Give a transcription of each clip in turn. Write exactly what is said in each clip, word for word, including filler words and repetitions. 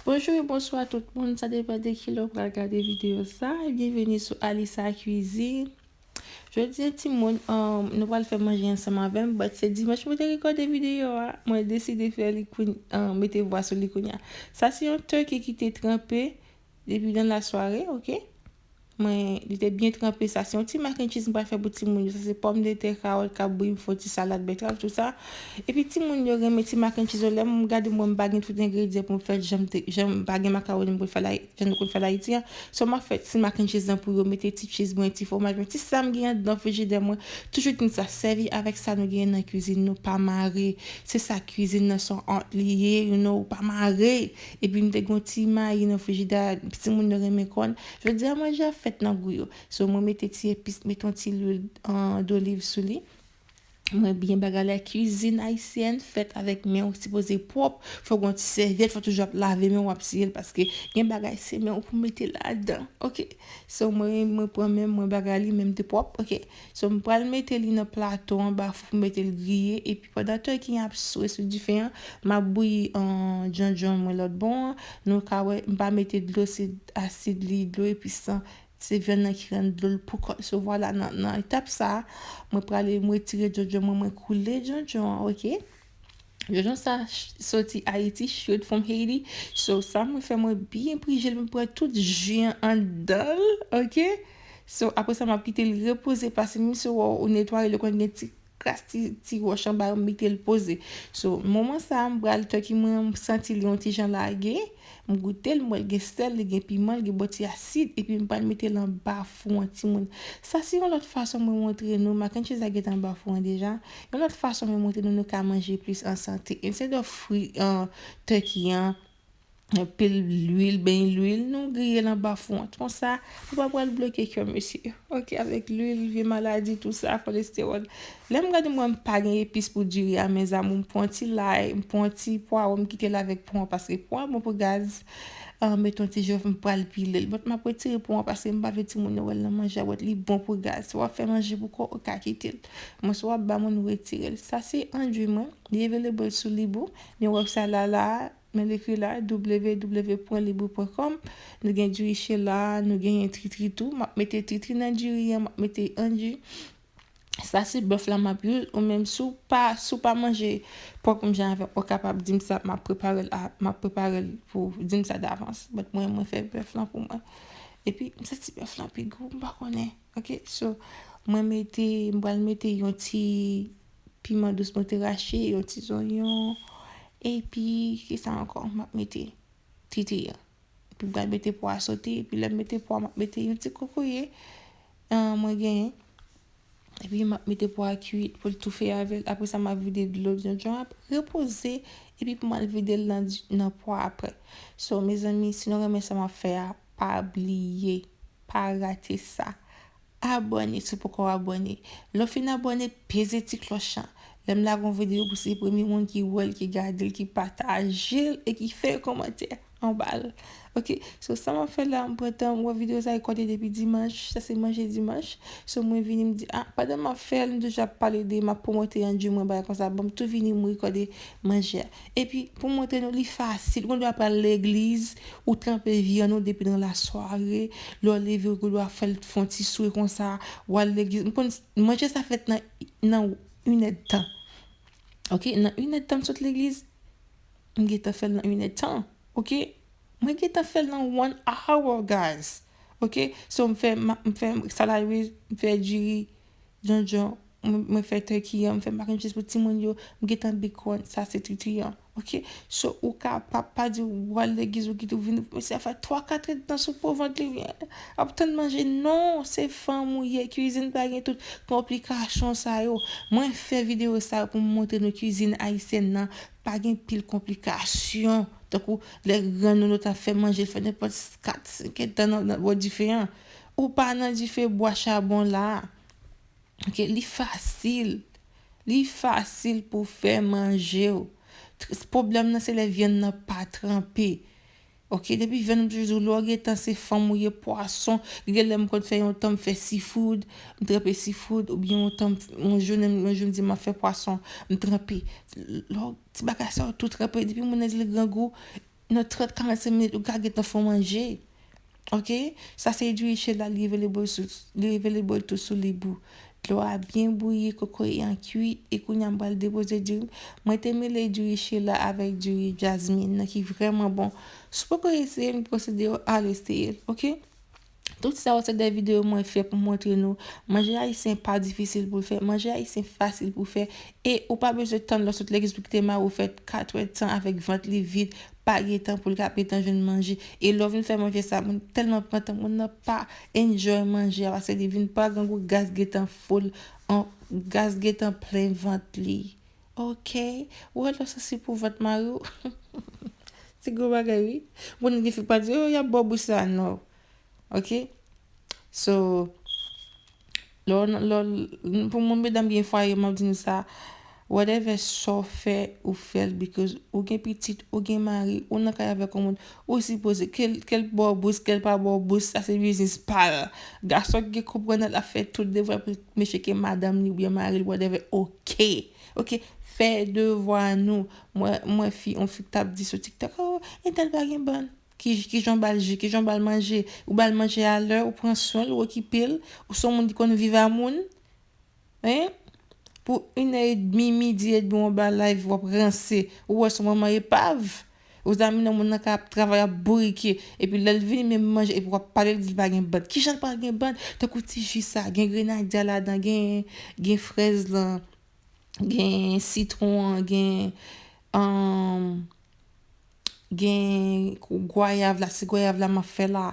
Bonjou e bonswa tout moun, sa depann de kilè w pral gade videyo sa. Byenveni sou Alisa Cuisine. Jodi a timoun, um, nou pral fè manje ansanm avè m, but se dimanch mwen te rekòde videyo a. Mwen deside fè li kounye, um, mete vwa sou li kounye a. Sa se yon turkey ki te tranpe depi nan lasware, oke? Mwen, li te byen tranpe. Sa se yon ti mac and cheese m pral fè pou timoun yo. Sa se pòmdetè, kawòt, kabri, m fè yon ti salad, bètrav, tout sa. Epi timoun yo renmen ti mac and cheese yo. Lè m gade mwen, m pa gen tout engredyan pou m fè l jan m te, jan m pa gen makawoni m konn fè la, jan nou konn fè l Ayiti an. So m ap fè ti mac and cheese lan pou yo, mete ti cheese mwen, ti fwomaj mwen, ti sa m gen anndan frijidè mwen. Toujou di m sa, sèvi avèk sa nou genyen nan kwizin nou, pa mare. Se sa kwizin nan, se yon art li ye, you know, pa mare. Epi m te gen yon ti mayi nan frijidè a, timoun yo renmen kòn. Jodi a manje ap fèt nan gou yo. So mwen mete ti epis, mete yon ti lwil, uh, doliv sou li. Mwen byen bagay la, kwizin ayisyèn fèt avèk men w sipoze pwòp. Fò w gen yon ti sèvyèt, fò w toujou ap lave men w, w ap siye l, paske gen bagay se men w pou mete ladan. Oke. So mwen, mwen pran men m, mwen bagay li, men m te pwòp. Oke. So m pral mete li nan plato anba fou pou mete l griye. Epi pandan turkey an ap swe sou dife an, m ap bouyi, uh, djondjon mwen lòt bò an. Nou ka wè, m pa mete dlo, se asid li, dlo episan. Se vyann nan ki rann dlo l pou kò l. So, vwala, nan, nan etap sa a, mwen prale, mwen retire djondjon mwen, mwen koule djondjon an, oke? Djondjon sa ch-, soti Ayiti, straight from Haiti. So, sa mwen fè, mwen byen prije l, mwen pran tout ji an anndan l, oke? So, apre sa, m ap kite l repoze, paske menm si w, ou netwaye l, ou konn gen ti kras ti, ti wòch anba yo, m mete l poze. So, moman sa a, m pral turkey mwen, m santi li yon ti jan lage, m goute l, m wè l gen sèl, li gen piman, li gen bò ti asid, epi m pral mete l anba fou an timoun. Sa se yon lòt fason mwen montre nou, mac and cheese la gentan anba fou an deja. Yon lòt fason mwen montre nou, nou ka manje plis an sante. Instead of fri, uh, turkey an, anpil lwil, beny lwil, nou griye l anba fou an. Konsa, ou pa pral bloke kè mesye. Oke, avèk lwil, vye maladi, tou sa, kolestewòl. Lè m gade mwen, m pa gen epis pou diri a, mezanmi, m pran ti lay, m pran ti pwawo, m kite l avèk pon an, paske pon an bon pou gaz. Ah, met yon ti jòf, m pral pile l. But m ap retire pon an, paske m pa vle timoun yo wè l nan manje a, but li bon pou gaz. Si w ap fè manje pou kò w, ou ka kite l. Mwen, si w ap ba moun, ou retire l. Sa se andui mwen. Li available sou Libou. Men w ap sa la la, men l ekri la, w w w pwen libou pwen kòm. Nou gen diri chela, nou genyen tritri tou. M ap mete tritri nan diri an, m ap mete andui. Sa se bèf la m ap use, ou menm si w pa, si w pa manje pòk menm jan avè m, ou kapab di m sa, m ap prepare l a, m ap prepare l pou w di m sa davans. But mwen, mwen fè bèf lan pou mwen. Epi, m santi bèf lan pi gou, m pa konnen. Oke, so, mwen mete, m pral mete yon ti piman dous mwen te rache, yon ti zonyon, epi, kisa ankò m ap mete? Titri an. Epi m pral mete pwa sote, epi lè m mete pwa, m ap mete yon ti kokoye, ah, mwen genyen. Epi m ap mete pwa kwit pou l toufe avè l. Apre sa, m ap vide dlo djondjon an, ap repoze, epi pou m al vide l nan, nan pwa apre. So, mezanmi, si nou renmen sa m ap fè a, pa bliye, pa rate sa. Abòne si w poko abòne. Lè w fin abòne, peze ti klòch lan. Lè m lage yon videyo pou se premye moun ki wè l, ki gade l, ki pataje l e ki fè yon kòmantè anba l. Oke, so sa m ap fè la, m pran tan, m wè videyo sa rekòde depi dimanch, sa se manje dimanch. So mwen vini, m di, ah, pandan m ap fè l, m toujou ap pale de, m ap pwomote andui mwen, bagay konsa, bon, m tou vini, m rekòde manje a. Epi, pou montre nou, li fasil. Ou gendwa pral legliz, ou tranpe vyann ou depi nan lasware, lè w leve, ou gendwa fè l fè yon ti swe konsa, w al legliz. M konn, manje sa fèt nan, nan inèdtan. Oke, nan inèdtan m sot legliz, m gentan fè l nan inèdtan. Oke, mwen gentan fè l nan one hour, guys. Oke, so m fè, ma-, m fè salad wi, m fè diri, djondjon, mwen, mwen fè turkey an, m fè mac and cheese pou timoun yo, m gentan bake kòn, sa se tritri an. Oke, so ou ka pa, pa di w al legliz ou kite w vini, mesye a fè twa, kat èdtan sou po vant li, ap tann manje. Non, se fanm ou ye, kwizin pa gen tout konplikasyon sa yo. Mwen fè videyo sa yo pou m montre nou kwizin ayisyèn nan, pa gen pil konplikasyon. Tankou lè grann nou, nou ta fè manje, l fè nenpòt kat, senk èdtan nan, nan bò dife an. Ou pa nan dife bwa chabon la. Oke, li fasil. Li fasil pou fè manje w. Tr-, pwoblèm nan se lè vyann nan pa tranpe. Oke, depi vyann m toujou di w, lè w gentan se fanm ou ye, pwason, gen lè m konn fè yon tan m fè seafood, m tranpe seafood, oubyen yon tan m, yon jounen, yon jou m di m ap fè pwason, m tranpe. Lè w, ti bagay sa yo tou tranpe, depi moun nan di l grangou, nan trant karannsenk minit, ou ka gentan fè w manje. Ok? Sa se diri Sheila, li available sou, li available tou sou Libou. Dlo a byen bouyi, kokoye an kwi, e kounye a m pral depoze diri m. Mwen te mele diri Sheila avèk diri Jasmine nan ki vrèman bon. Si w poko eseye l, m konseye w al eseye l, ok? Tout sa yo se de videyo mwen fè pou montre nou. Manje ayisyen pa difisil pou l fè. Manje ayisyen fasil pou fè. E ou pa bezwen tann lè w sot legliz pou kite mari w fè katwèdtan avèk vant li vid, pa gen tan pou l ka pran tan jwenn manje. E lè w vin fè manje sa, moun tèlman pran tan, moun nan pa enjoy manje a, paske li vin pa grangou, gaz gentan full, an, gaz gentan plen vant li. Ok? Ou wè lè w santi pou vant mari w? Se gwo bagay, wi. Moun gen fi pa di, oh, y ap bò bouch sa, non. Ok? So, lè w, lè w, pou moun medam gen fwaye, m ap di nou sa, whatever sa w fè, ou fè l, because ou gen pitit, ou gen mari, ou nan kay avèk yon moun, ou sipoze, ke l, ke l bò bouch, ke l pa bò bouch, sa se biznis pa l. Gason ki gen konprann l ap fè tout devwa pou mesye ke madanm li oubyen mari l, whatever, ok. Ok, fè devwa nou. Mwen, mwen fi, yon fi k t ap di sou TikTok, oh, entèl pa gen bann. Ki, kijan w ba l ji, kijan w ba l manje, ou ba l manje a lè, ou pran swen l, ou okipe l, ou se yon moun ki konn viv a moun, hein? Pou inè edmi, midi edmi, w anba live, w ap ranse, ou wè se yon manman epav. Ou zanmi nan moun nan ka ap travay, ap bourike, epi lè l vini menm manje, epi w ap pale, l di l pa gen bann. Kijan l pa gen bann? Tankou ti ji sa, gen grenadya ladan, gen, gen frèz lan, gen sitwon an, gen, um, gen gwayav la, se gwayav la m ap fè la,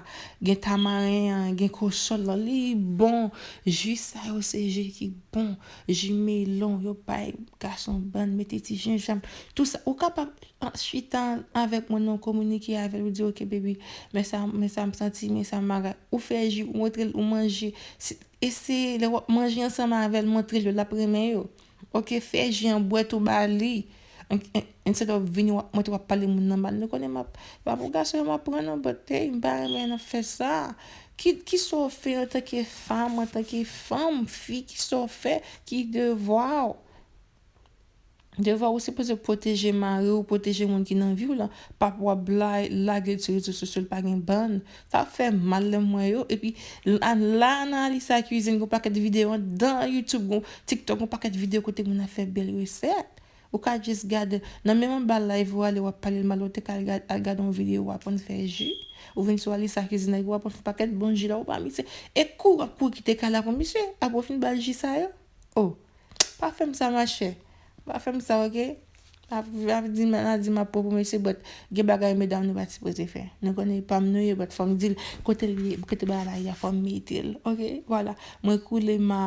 gen tamaren an, gen kòsòl lan, li bon. Ji sa yo se ji ki bon. Ji melon, yo bay gason bann, mete ti jenjanm. Tout sa, ou kapab an, chita avèk moun nan, kominike avè l, ou di, ok, baby, men sa, men sa m santi, men sa m bagay. Ou fè ji, ou montre l, ou manje. Si, eseye, lè w ap manje ansanm avè l, montre l yo, l ap renmen yo. Ok, fè ji an, bwè tou ba li. An, an, instead of vini w ap montre w ap pale moun nan mal. Nou konnen m ap, pa pou gason yo m ap pran non, but hey, m pa renmen n ap fè sa. Ki, ki sa w fè antanke fanm, antanke fanm, fi, ki sa w fè, ki devwa w? Devwa ou sipoze pwoteje mari w, pwoteje moun ki nan vi w lan, pa pou w ap la-, lage l sou rezo sosyo, l pa gen bann. Sa fè mal lè m wè yo. Epi la, la nan Alisa Cuisine, gon pakèt videyo anndan YouTube, gon TikTok, gon pakèt videyo kote moun ap fè bèl resèt. Ou ka just gade, nan menm anba live ou ale, w ap pale l mal, ou te ka al gad-, al gade yon videyo, w aprann fè ji. Ou vin sou Alisa Cuisine, epi w aprann fè pakèt bon ji la, ou pa misye. E kou w ap kouri kite kay la pou misye, apre w fin ba l ji sa yo. Oh. Pa fè m sa, machè. Pa fè m sa, ok? Pa, pa di m, pa di m ap pran pou mesye, but gen bagay medam nou pa t sipoze fè. Nou konnen e pa m nou ye, but fò m di l kote l ye, kote bagay la ye a, fò m mete l, ok? Vwala. Mwen koule ma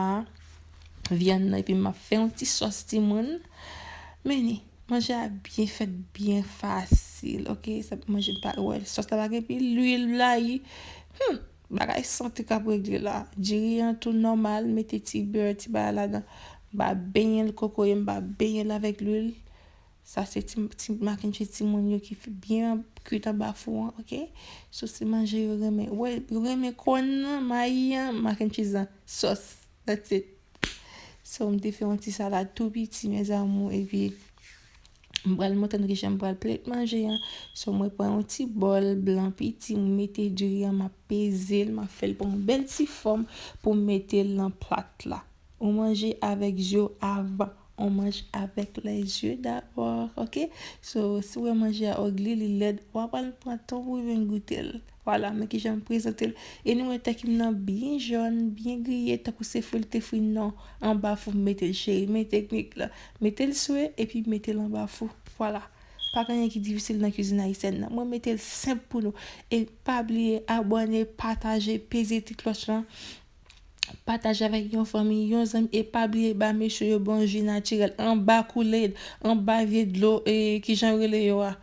vyann nan, epi m ap fè yon ti sòs timoun. Men ni, manje a byen fèt, byen fasil, ok? Sa manje pa, wè, sòs la pa gen pil lwil, layi. Hmm. Bagay sante k ap regle la. Diri an tou nòmal, mete ti bè, ti bagay ladan. M pa benyen l kokoye, m pa benyen l avèk lwil. Sa se ti, ti mac and cheese timoun yo ki f-, byen kwit anba fou an, ok? So se manje yo renmen. Wè, yo renmen kòn nan, mayi an, mac and cheese an, sòs. That's it. So, m te fè yon ti salad tou piti, mes amours, epi m pral montre nou kijan m pral plate manje an. So, mwen pran yon ti bòl blan piti, m mete diri an, m ap peze l, m ap fè l pran yon bèl ti fòm pou m mete l nan plat la. On mange avec yeux avant, on mange avec les yeux d'abord, ok? So, si w wè manje a ugly, li lèd, w a pral pran tan pou w vin goute l. Vwala, men kijan m prezante l. E nou wè tèk m nan byen jòn, byen griye, tankou se fri l te fri non. Anba fou m mete l cheri, men teknik la. Mete l swe, epi mete l anba fou. Vwala. Pa gen anyen ki difisil nan kwizin ayisyèn nan. Mwen mete l senp pou nou. E pa bliye abòne, pataje, peze ti klòch lan. Pataje avèk yon fanmi, yon zanmi, e pa bliye ba mesye yo bon ji natirèl, anba Kool-Aid, anba vye dlo, e, kijan yo rele yo a?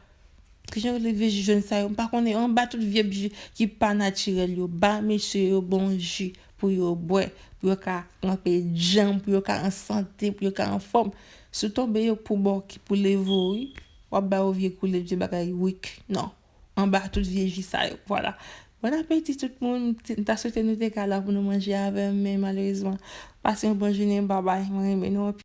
Kijan yo rele vye ji jòn sa yo? M pa konnen, anba tout vye ji ki pa natirèl yo, ba mesye yo bon ji pou yo bwè, pou yo ka kanpe djanm, pou yo ka an sante, pou yo ka anfòm. Si w tonbe yo pou bò ki pou leve w, wi, w ap ba yo vye Kool-Aid, vye bagay weak. Non. Anba tout vye ji sa yo. Vwala. Bon apeti tout moun. M t-, m ta swete nou te ka la pou nou manje avè m, men malerezman, pase yon bon jounen, babay, mwen renmen nou anpil.